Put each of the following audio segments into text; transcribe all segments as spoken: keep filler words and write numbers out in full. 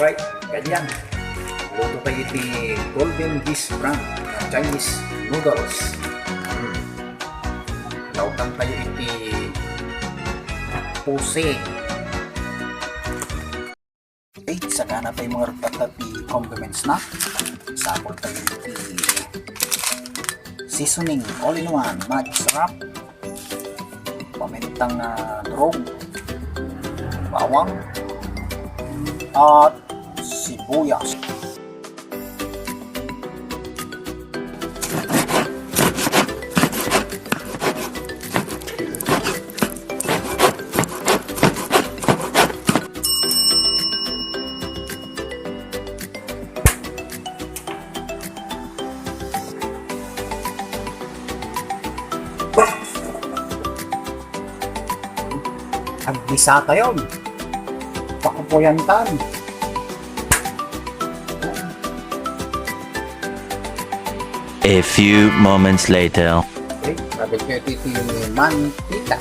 Right, ganyan. Luto tayo iti Golden Dish brand nga Chinese noodles. Hmm. Lawtan tayo iti pusing. Okay, sagana tayo mga rupata ti condiments na. Sapol tayo iti seasoning all-in-one, Maggi Sarap, pamintang, ah, durog, bawang, at sibuyas. Agdisatayon. Pakupuyantan. A few moments later. Okay, sabi ko iti mantika.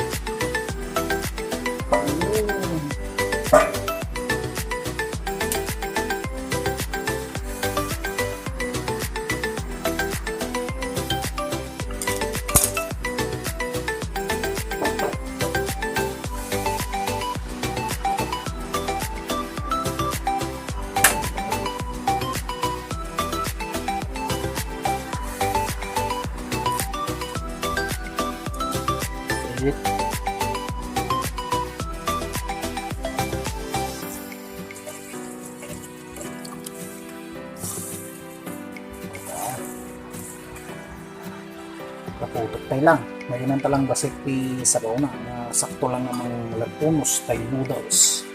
Kaputok tayo lang. Ngayon lang talang basik ti sabaw na. Nga sakto lang namang lagunos tayo noodles.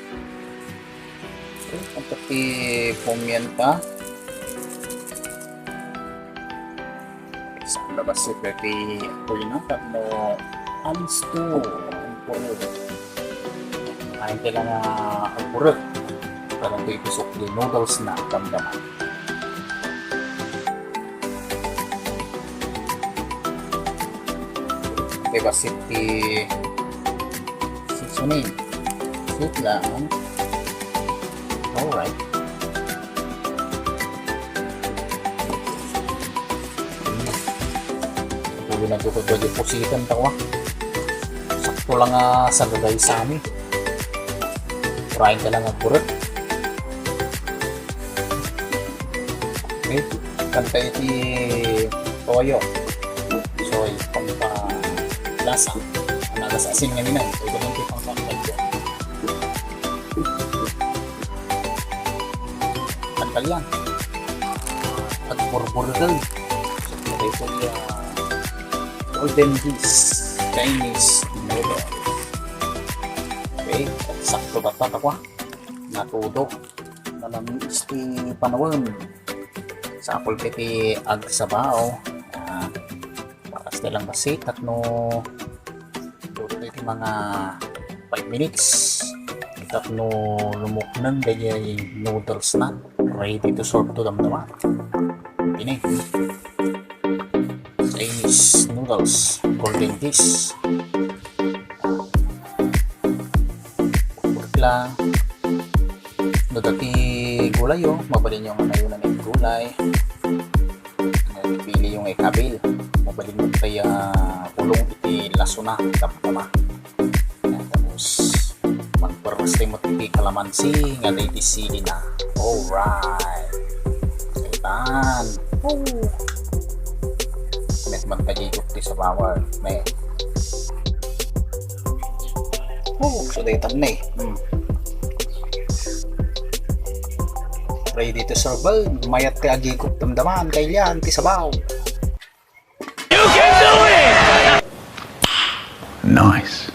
Okay, ang pati pumienta. Sa labas iti apoy na, tapno alis to. Ang puro. Ay, kailangan agburek. Pero ito itusok di noodles na, damdaman. Okay, bassit ti seasoning. Sweet lang. Alright. Ulo na dukod dagiti pusitan tawa. Sakto lang nga sagagay sami. Urayen ka lang agburek. Okay, kanta iti toyo. Soy, pampalasa. Ang agas asin nga minay. Ito lang iti pampalasa. Tangkal yan. At burburgal. So, ito yung, ah, golden dish Chinese noodle. Okay, sakto ba ta, takwa? Natudo. Nalamiis ti panawen. Sapol ti agsabaw. Ah, Bakas ti lang bassit tapno luto iti mga five minutes. Tapno lumukneng dagiti noodles na. Ready to serve to damdama. Ini. Chinese noodles. Golden dish. Lang. No, dati gulay, oh. Mabalin yung ano yun, ano yung gulay. Pili yung ikabil. Mabalin mo tayo, ah, ulong iti lasuna, tamtama. Yan, tapos, magpurpose tayo mo iti kalamansi, nga iti sili na. Alright. Kaitan. Oh. Met man tayo ti sabawan. May. Oh, so daytan na eh. Hmm. Ready to serve. Mayat ti agigup damdaman, kailan ti sabaw. You can do it! Nice.